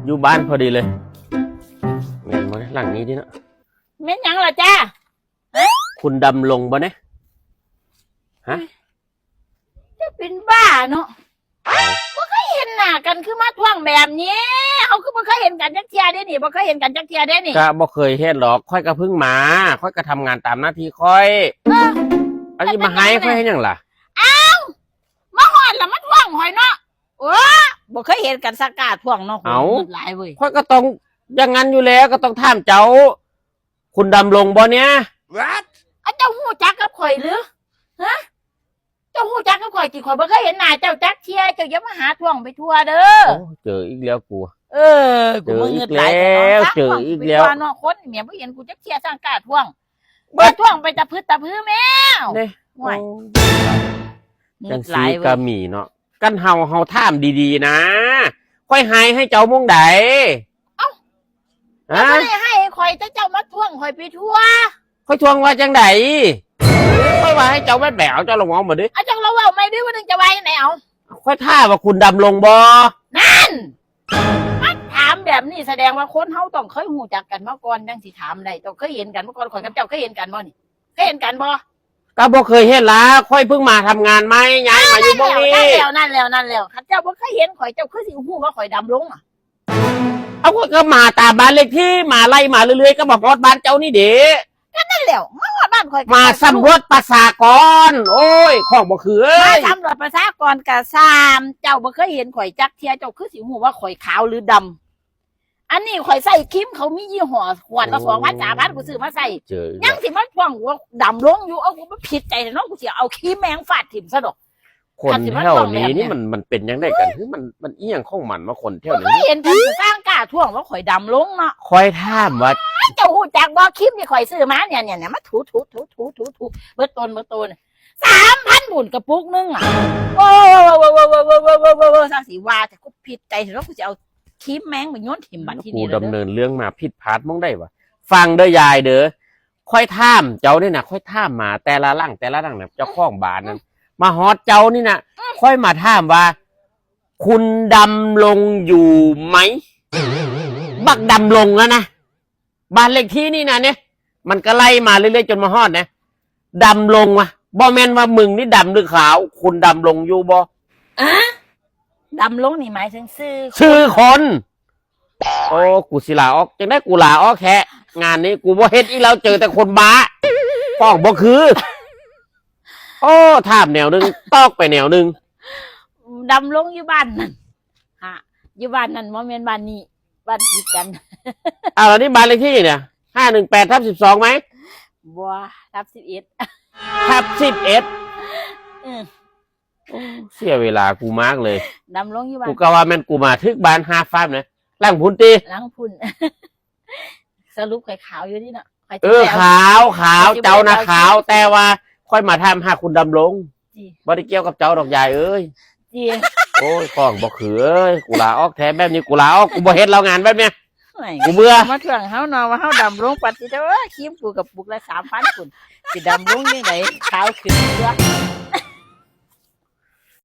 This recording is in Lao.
ຢູ່ບ້ານພໍດີເລີຍ. ແມ່ນບໍ່ ຫຼັງນີ້ຕິເນາະ? ແມ່ນຫຍັງລະຈ້າ? ຄຸນດຳລົງບໍ່ເນ? ຮະ? ຈະເປັນບ້າເນາະ. ບໍ່ເຄີຍເຫັນໜ້າກັນ ຄືມາທວງແບບນີ້. ເຮົາຄືບໍ່ເຄີຍເຫັນກັນຈັກເທື່ອເດ້ນີ້, ບໍ່ເຄີຍເຫັນກັນຈັກເທື່ອເດ້ນີ້. ກະບໍ່ເຄີຍເຫັນດອກ, ຂ້ອຍກະເພິ່ງມາ, ຂ້ອຍກະທຳງານຕາມໜ້າທີ່ຂ້ອຍ. ເອີ ອັນນີ້ມາໃຫ້ຂ້ອຍເຮັດຫຍັງລະ? ອ້າວ ມາຮອດລະມາທວງຂ້ອຍເນາະ. ໂອ້ ບໍ່ເຄີຍເຫັນກັນ ສະກ້າທວງເນາະ. ເອົ້າ ງຶດຫຼາຍເວີຍ. ຂ້ອຍກະຕ້ອງຢ່າງນັ້ນຢູ່ແລ້ວ, ກະຕ້ອງຖາມເຈົ້າ. ຄຸນດຳລົງບໍ່ເນຍ? ອາ ເຈົ້າຮູ້ຈັກກັບຂ້ອຍຫຼື? ຮະ? ເຈົ້າຮູ້ຈັກກັບຂ້ອຍຕິ? ຂ້ອຍບໍ່ເຄີຍເຫັນໜ້າເຈົ້າຈັກເທື່ອ, ເຈົ້າຢ່າມາຫາທວງໄປທົ່ວເດີ. ໂອ້ ເຈີອີກແລ້ວກູ. ເອີ ກູມາງຶດຫຼາຍແທ້ເນາະ. ເຈີອີກແລ້ວ. ທວງໄປທົ່ວເນາະ, ຄົນແມ່ນບໍ່ເຫັນກູຈັກເທື່ອ ຊ່າງກ້າທວງ. ເບິດ ທວງໄປຕະພຶດຕະພືແມວ. ໂອ້ຍ ຈັ່ງຊີ້ກະມີເນາະ. ຄັນເຮົາ ເຮົາຖາມດີໆນະ, ຂ້ອຍຮ້າຍໃຫ້ເຈົ້າໝ່ອງໃດ? ເອົ້າ ຮະ? ເຈົ້າບໍ່ໄດ້ຮ້າຍຂ້ອຍ, ແຕ່ເຈົ້າມາທວງຂ້ອຍໄປທົ່ວ. ຂ້ອຍທວງວ່າຈັ່ງໃດ? ຂ້ອຍວ່າໃຫ້ເຈົ້າແບບໃດ? ເອົາ ເຈົ້າລອງເວົ້າມາເບິ່ງ. ເອົາ ເຈົ້າລອງເວົ້າໃໝ່ເດີ, ມື້ໜຶ່ງເຈົ້າວ່າຈັ່ງໃດ? ເອົາ ຂ້ອຍຖາມວ່າຄຸນດຳລົງບໍ່? ນັ້ນ ມາຖາມແບບນີ້ ສະແດງວ່າຄົນເຮົາຕ້ອງເຄີຍຮູ້ຈັກກັນມາກ່ອນ ຈັ່ງຊິຖາມໄດ້. ຕ້ອງເຄີຍເຫັນກັນມາກ່ອນ, ຂ້ອຍກັບເຈົ້າເຄີຍເຫັນກັນບໍ່ນີ້? ເຄີຍເຫັນກັນບໍ່? ກະບໍ່ເຄີຍເຫັນລະ, ຂ້ອຍເພິ່ງມາທຳງານໃໝ່, ຍ້າຍມາຢູ່ໝ່ອງນີ້. ນັ້ນແຫຼະ ນັ້ນແຫຼະ ນັ້ນແຫຼະ. ຄັນເຈົ້າບໍ່ເຄີຍເຫັນຂ້ອຍ, ເຈົ້າຄືຊິຮູ້ວ່າຂ້ອຍດຳລົງອະ? ເອົາ ຂ້ອຍກະມາຕາມບ້ານເລກທີ່, ມາໄລ່ມາເລື້ອຍໆ ກະມາຮອດບ້ານເຈົ້ານີ້ເດ. ກະນັ້ນແຫຼະ ມາຮອດບ້ານຂ້ອຍ, ມາສຳຫຼວດປະຊາກອນ. ໂອ້ຍ ຂອງບໍ່ຄືເອີຍ. ມາສຳຫຼວດປະຊາກອນກະຊ່າງ, ເຈົ້າບໍ່ເຄີຍເຫັນຂ້ອຍຈັກເທື່ອ, ເຈົ້າຄືຊິຮູ້ວ່າຂ້ອຍຂາວຫຼືດຳ? ອັນນີ້ຂ້ອຍໃຊ້ຄຣີມ ເຂົາມີຍີ່ຫໍ້ ຂວດລະສອງພັນ ສາມພັນ ກູຊື້ມາໃຊ້. ຍັງຊິມາທວງວ່າດຳລົງຢູ່. ເອົາ ກູມາຜິດໃຈແທ້ເນາະ, ກູຊິເອົາຄຣີມແມງຟາດຖິ້ມຊະດອກ. ຄົນແຖວນີ້ນີ້ມັນ ມັນເປັນຈັ່ງໃດກັນ? ມັນ ມັນອີ່ຫຍັງຂອງມັນວະ ຄົນແຖວນີ້? ເຄີຍເຫັນກັນ ຊ່າງກ້າທວງວ່າຂ້ອຍດຳລົງເນາະ. ຂ້ອຍຖາມວ່າ ເຈົ້າຮູ້ຈັກບໍ່ ຄຣີມທີ່ຂ້ອຍຊື້ມາເນຍ ເນຍ ມາຖູ ຖູ ຖູ ຖູ ຖູ ເບິດໂຕນ ເບິດໂຕນ ສາມພັນພຸ້ນກະປຸກໜຶ່ງອະ. ໂອ້ ຊ່າງຊິວ່າແທ້ ກູຜິດໃຈແທ້ເນາະ, ກູຊິເອົາຄຣີມແມງໄປໂຍນຖິ້ມບັດທີນີ້. ກູດຳເນີນເລື່ອງມາຜິດພາດໝ່ອງໃດວະ? ຟັງເດີຍາຍເດີ, ຂ້ອຍຖາມເຈົ້ານີ້ນະ, ຂ້ອຍຖາມມາແຕ່ລະຫຼັງ ແຕ່ລະຫຼັງນະ, ເຈົ້າຂອງບ້ານນັ້ນ ມາຮອດເຈົ້ານີ້ນະ, ຂ້ອຍມາຖາມວ່າ ຄຸນດຳລົງຢູ່ໄໝ? ບັກດຳລົງຫັ້ນນະ, ບ້ານເລກທີ່ນີ້ນະເນ, ມັນກະໄລ່ມາເລື້ອຍໆ ຈົນມາຮອດນະ. ດຳລົງວະ, ບໍ່ແມ່ນວ່າມຶງນີ້ດຳຫຼືຂາວ, ຄຸນດຳລົງຢູ່ບໍ່? ອະ? ດຳລົງນີ້ໝາຍເຖິງຊື່ ຊື່ຄົນ. ໂອ້ ກູຊິລາອອກ. ຈັ່ງໃດກູລາອອກແທ້, ງານນີ້ກູບໍ່ເຮັດອີກແລ້ວ, ເຈີແຕ່ຄົນບ້າ, ຂອງບໍ່ຄື. ໂອ້ ຖາມແນວໜຶ່ງ ຕອບໄປແນວໜຶ່ງ. ດຳລົງຢູ່ບ້ານນັ້ນ. ຫາ ຢູ່ບ້ານນັ້ນ ບໍ່ແມ່ນບ້ານນີ້, ບ້ານຕິດກັນ. ອ້າວ ແລ້ວນີ້ບ້ານເລກທີ່ນີ້ ຫ້າໜຶ່ງແປດທັບສິບສອງໄໝ? ບໍ່ ທັບສິບເອັດ. ທັບສິບເອັດ. ອືມ. ໂອ້ ເສຍເວລາກູມາກເລີຍ. ດຳລົງຢູ່ບ້ານ. ກູກະວ່າແມ່ນກູມາຖືກບ້ານຫາຟາມນະ. ຫຼັງພຸ້ນຕິ? ຫຼັງພຸ້ນ. ສະຫຼຸບຂ້ອຍຂາວຢູ່ນີ້ເນາະ. ເອີ ຂາວ ຂາວ, ເຈົ້ານະຂາວ, ແຕ່ວ່າຂ້ອຍມາຖາມຫາຄຸນດຳລົງ. ບໍ່ໄດ້ກ່ຽວກັບເຈົ້າດອກ ຍາຍເອີຍ. ໂອ້ຍ ຂອງບໍ່ຄືເອີຍ, ກູລາອອກແທ້, ແບບນີ້ກູລາອອກ, ກູບໍ່ເຮັດແລ້ວງານແບບນີ້. ໂອ້ຍ ກູເບື່ອ. ມາເຖິງເຮົາເນາະ ວ່າເຮົາດຳລົງ ປາດຕິໂທ ຄຣີມກູກະປຸກລະສາມພັນພຸ້ນ, ຊິດຳລົງຈັ່ງໃດ ຂາວຂຶ້ນເທື່ອ.